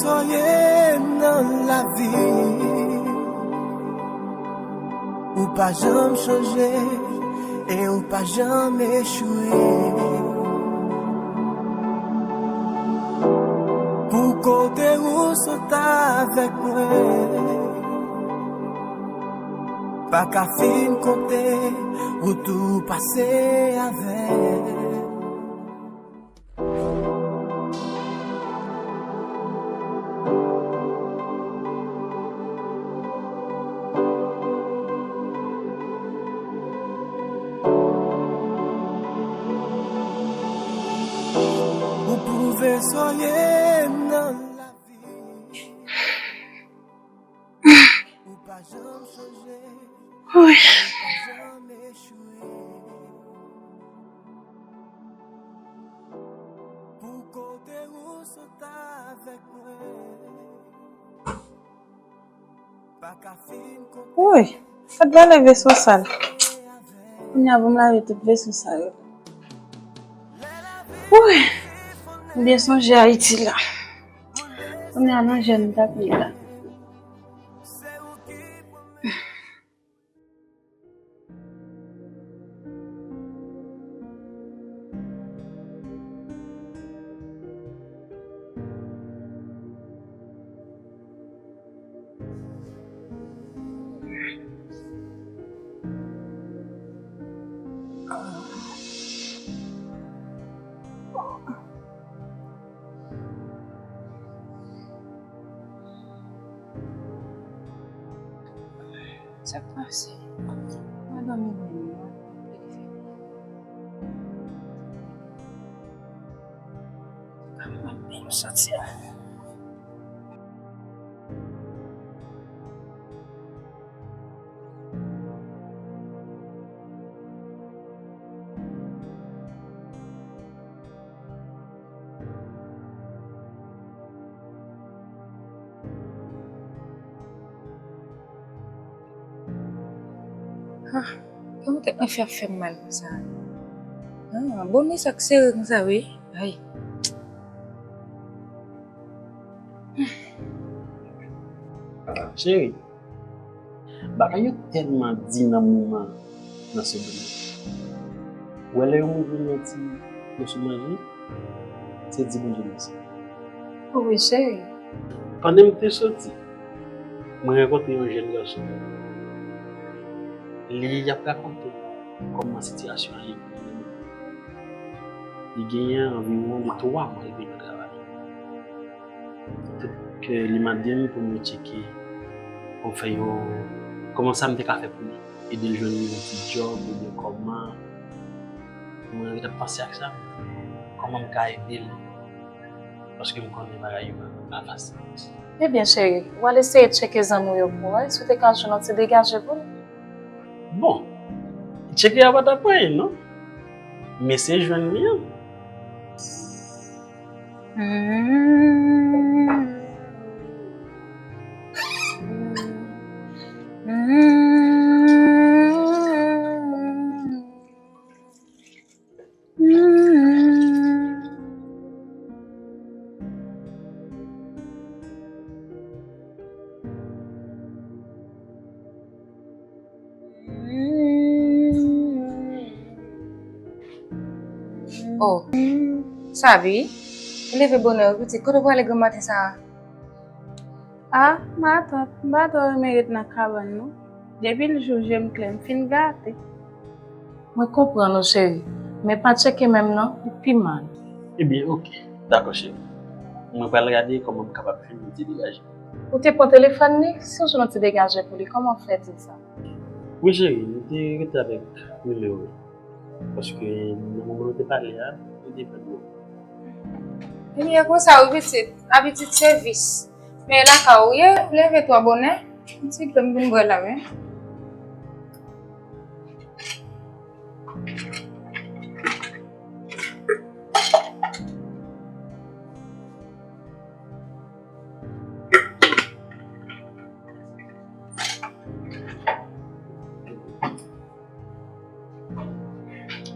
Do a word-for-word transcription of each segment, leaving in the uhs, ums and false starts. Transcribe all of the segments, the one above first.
Soyez nan lavi. Ou pa janm chanje e ou pa janm echwe. Pou kote ou sot avèk mwen, pa ka fin konte ou tou pase avèk. Ou pwouve soyem nan lavi. Ou pa janm chanje, ou pa janm echwe. Pou kote ou sot avèk mwen. Woy, sa t va lè veso sal. Kounye a pou m lave tout veso sa yo. Woy, m byen sonje Ayiti la. Kounye a nan jèn m t ap ye la. Sa k pase? Mwen dòmi menm, mwen. Mwen santi a. Ah, kòman tèt mwen fè ap fè m mal konsa? Ah, bon, men sa k sere konsa, wi. Ay. Cheri, bagay yo tèlman di nan moman nan se domen. Ou wè lè yon moun vin yon ti moso manje, se di Bondye mèsi. Wi, cheri. Pandan m te soti, mwen rankontre yon jèn gason. Li ap rakonte kòman sitiyasyon an ye pou li menm. Li genyen anviwon de twa mwa li pa travay. Tout ke li mande m pou mwen tcheke, pou m fè yon, kòman sa m te ka fè pou li. Ede l jwenn yon ti djòb, oubyen kòman. Mwen ret ap panse ak sa, kòman m ka ede l. Paske m konnen bagay yo pa fasil. Ebyen, cheri, w al eseye tcheke zanmi w yo pou wè si w te ka jwenn yon ti degaje pou li. Bon, tcheke a pa t ap anyen, non. Men se jwenn li an. Oh, Sabi, ou leve bonè wi pitit. Kote w prale granmaten sa a? Ah, matant, m pa twò renmen ret nan kabann non. Depi l jou je m klè, m fin gate. Mwen konprann ou, cheri, men pa tcheke menm non, li pi mal. Ebyen, oke. Dakò, cheri. Mwen pral gade kòman m kapab fè yon ti degaje. Ou te pran telefòn li? Si w jwenn yon ti degaje pou li, kòman w fè di l sa? Wi, cheri, m te rete avèk nimewo l. Paske nan moman nou te pale a, li te pèdi. Ebyen, konsa wi pitit, abitid se vis. Men lakay ou ye, leve twò bonè. Yon ti dlo m vin bwè la, wi.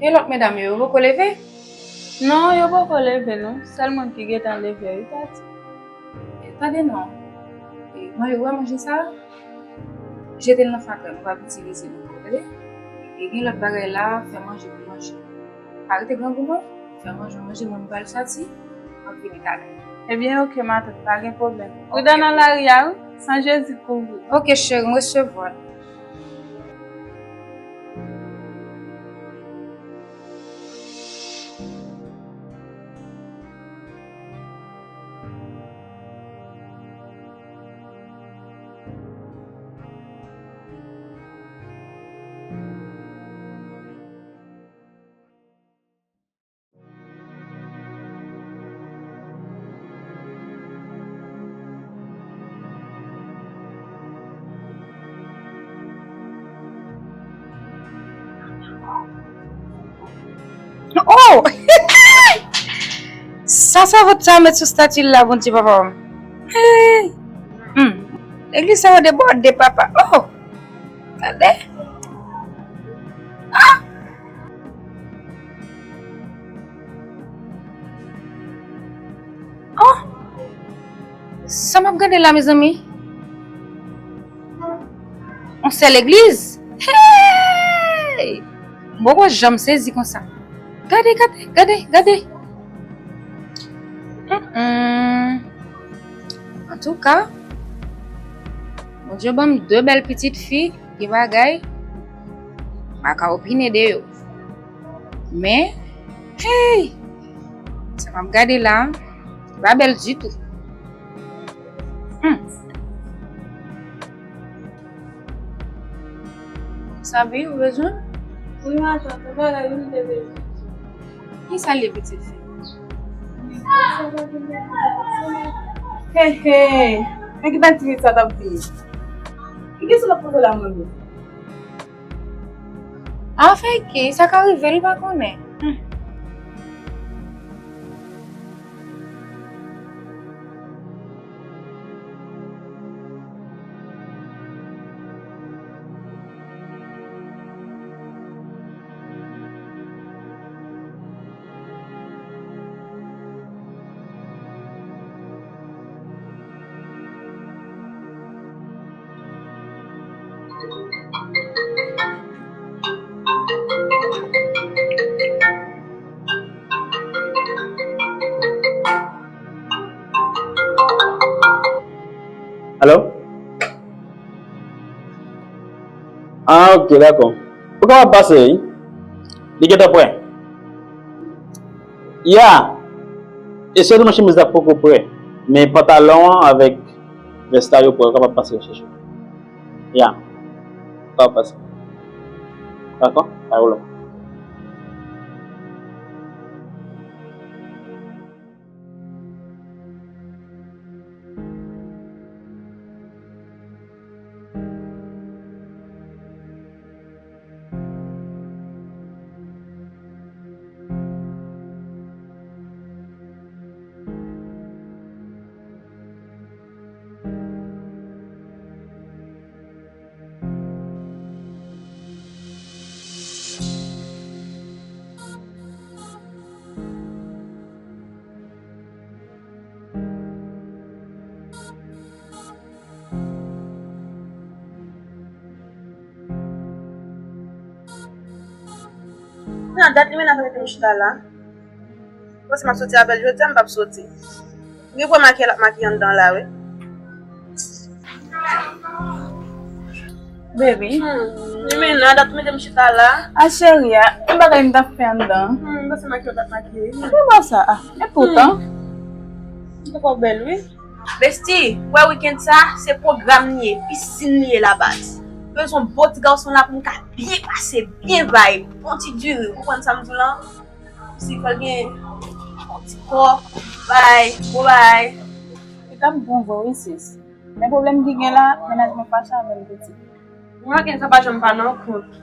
E lòt medam yo, yo poko leve? Non, yo poko leve non. Sèl mwen ki gentan leve wi, pati. Tande non. E, mwen, ou wè manje sa? Jete l nan fakrè, nou p ap itilize l ankò, tande? E gen lòt bagay la, fè manje pou manje. Pa rete grangou non, fè manje, manje, mwen m pral sòti, m ap vini talè. Ebyen, oke, matant, pa gen pwoblèm. Pridan nan lari a, wi, san Jezi kouvri. Oke, cheri, m resevwa l. Oh! Sa savant sa met sou stati l la, Bondye papa m. Hey! Hmm. Legliz sa yo debòde, papa. Oh! Tande. Ah! Oh! Sa m ap gade la, mezanmi? Yon sèl legliz? Hey! M poko janm sezi konsa. Gade, gade, gade, gade. Mm-mm. Antouka, Bondye ban m de bèl pitit fi, ki bagay, m pa ka opine de yo. Men, hey! Sa m ap gade la, li pa bèl ditou. Hmm. Sabi, ou bezwen? Wi, matant, se bagay wi m te bezwen. Kisa l ye, pitit fi? Hey, hey! Men ki tan ti pitit sa t ap di? Ki kesyon l ap poze la, mwen menm? Afè ki, sa ka rive, li pa konnen. Hmm. Alo? Ah, ok, dakò. Ou kapab pase, wi. Li gentan prè. Ya! E sèlman chemiz la poko prè. Men pantalon an avèk vès la yo prè. Ou kapab pase chèche. Ya. Ou kapab pase. Dakò? Pa gen pwoblèm. Nan dat li menm ap rete m chita la. Panse m ap soti avè l jodi a, m p ap soti. Gen pou makiye l ap makiye anndan la, wi. Baby. Hmm. Li menm nan dat mete m chita la. A cheri a, ki bagay m t ap fè anndan? Hmm, m panse makiye w t ap makiye. Ki bagay sa a? Epoutan. Hmm. Li poko bèl, wi. Besti, wè weekend sa, se pwogram li ye, pisin li ye la baz. Bezwen bon ti gason la pou m ka byen pase, byen vibe, bon ti diri, ou konprann sa m di w lan? Si fò l gen bon ti kò, bay, bon bay. Li t ap bon vre wi sis. Men pwoblèm ki gen la, mennaj mwen fache avè m pitit. Mwen gen sa pa janm pa nan kont.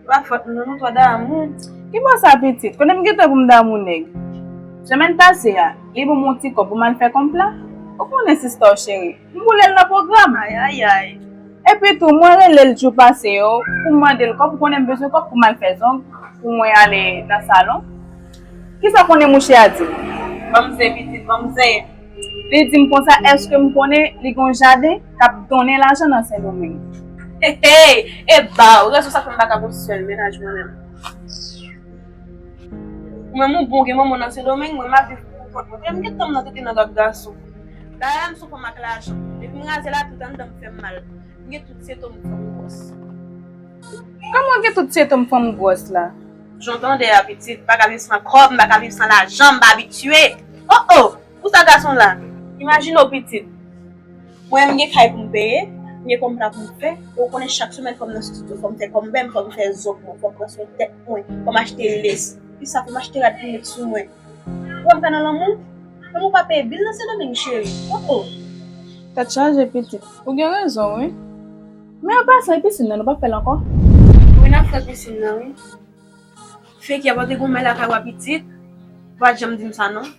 Pa fòt nou, nou twò damou. Ki bò sa pitit? Konnen m gentan pou m damou nèg. Semèn pase a, li ban m yon ti kòb pou m al fè kòb la. Ou konnen sista w cheri. M boule l nan pwogram. Ay, ay, ay. Epi tou, mwen rele l jou pase yo pou m mande l kòb, ou konnen m bezwen kòb pou m al fè zong, pou mwen ale nan salon. Kisa konnen mouche a di m? Ban m zen pitit, ban m zen. Li di m konsa, èske m konnen li gen yon jaden k ap donnen lajan nan Sendomeng? Hey, hey, e ba w rezon sa fè m pa ka gon sèl mennaj mwen menm. Ou menm ou bon gen manman nan Sendomeng, mwen m ap viv pou kont mwen. Kòm m gentan nan tete nan gad gason. Dayè m se yon fanm ak lajan. Depi m raze la, tout anndan m fè m mal. M gen tout sentom fanm gwòs. Kòman w gen tout sentom fanm gwòs la? Jan w tande a pitit, m pa ka viv san kòb, m pa ka viv san lajan, m pa abitye. Oh oh! Pou sa gason la? Imajine w pitit. Mwen m gen kay pou m peye, m gen kòm pla pou m fè, e w konnen chak semèn fò m nan estidyo, fò m fè kòm bèm, fò m fè zòb mwen, fò m pran swen tèt mwen, fò m achte lès. Plis sa fò m achte rad pou m met sou mwen. Ou wè m ka nan lanmou? Lanmou pa peye bil nan Sendomeng cheri. Oh oh. Tèt chaje pitit. Ou gen rezon wi. Men an pasan, e pisin nan, nou p ap fè l ankò? Wi, n ap fè pisin nan wi. Fenki ap antre granmè lakay w a pitit. Ou pa t janm di m sa non.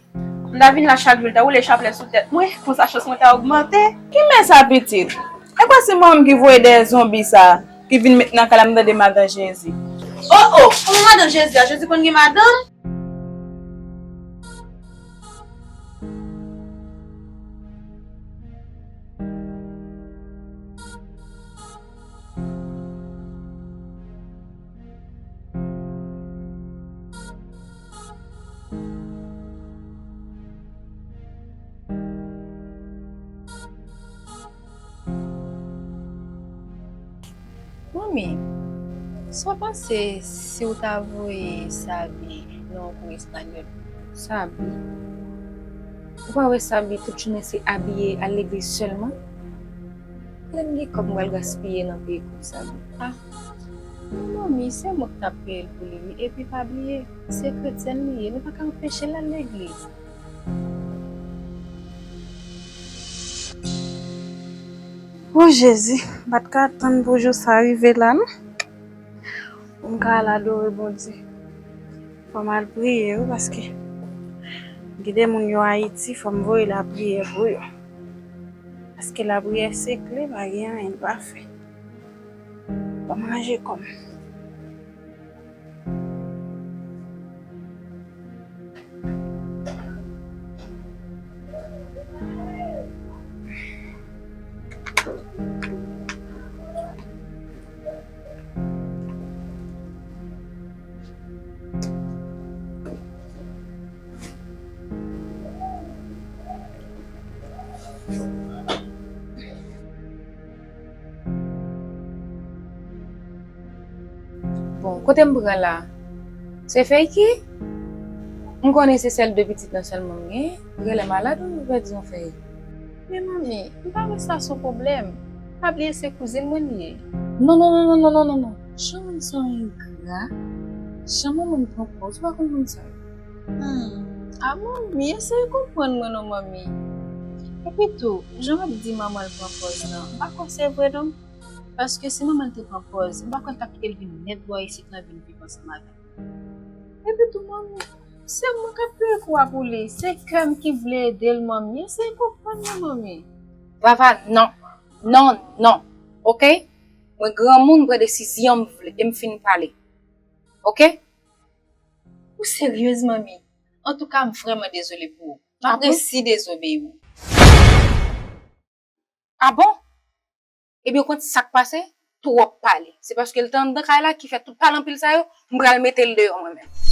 M ta vin la chak jou, l ta woule chaplè sou tèt mwen, konsa chans mwen ta ogmante. Ki men sa pitit? E kwa se manman m ki voye dèyè zonbi sa, ki vin met nan kay la, m tande madan Jezi. Oh oh, kòman madan Jezi a? Jezi konn gen madanm? Manmi, sa w panse si w ta voye Sabi nan yon kou espanyòl? Sabi? Ou pa wè Sabi tout jounen se abiye al legliz sèlman? Lè m gen kòb m pral gaspiye nan peye kòb Sabi. Ah, men manmi, se mwen k t ap peye l pou li wi. Epi pa bliye, se kretyèn li ye, nou pa ka anpeche l al legliz. O Jezi, m pa t ka tann pou jou sa rive la non. Pou m ka al adore Bondye. Fò m al priye wi, paske gen de moun yo Ayiti, fò m voye lapriyè pou yo. Paske lapriyè se kle, pa gen anyen n pa fè. Fò m ranje kò m. Bon, kote m pran la? Se Feyki? M konnen se sèl de pitit lan sèlman m gen. Genlè malad ou pèdi yon fèy. Men manmi, m pa wè sa se yon pwoblèm. Pa bliye se kouzin mwen li ye. Non, non, non. Jan moun sa engra. Jan manman m pran pòz, ou pa konn moun sa yo. Hmm. A manmi, eseye konprann mwen non manmi. Epi tou, jan w ap di manman l pran pòz lan, m pa kwè se vre non. Paske si manman l te pran pòz, m pa kwè l t ap kite l vin nèt bò isit lan vin viv ansanm avè m. Epi tou manmi, se mwen k ap peye kou a pou li, se kè m ki vle ede l manmi, eseye konprann mwen manmi. Vava, non, non, non, oke? Mwen granmoun, m pran desizyon m vle, e m fin pale. Oke? Ou seryez, manmi? Antouka, m vrèman dezole pou ou. M ap resi dezobeyi w. A bon? Ebyen, ou konn sa k pase? Twòp pale. Se paske l te anndan kay la ki fè tout pale anpil sa yo, m pral mete l deyò mwen menm.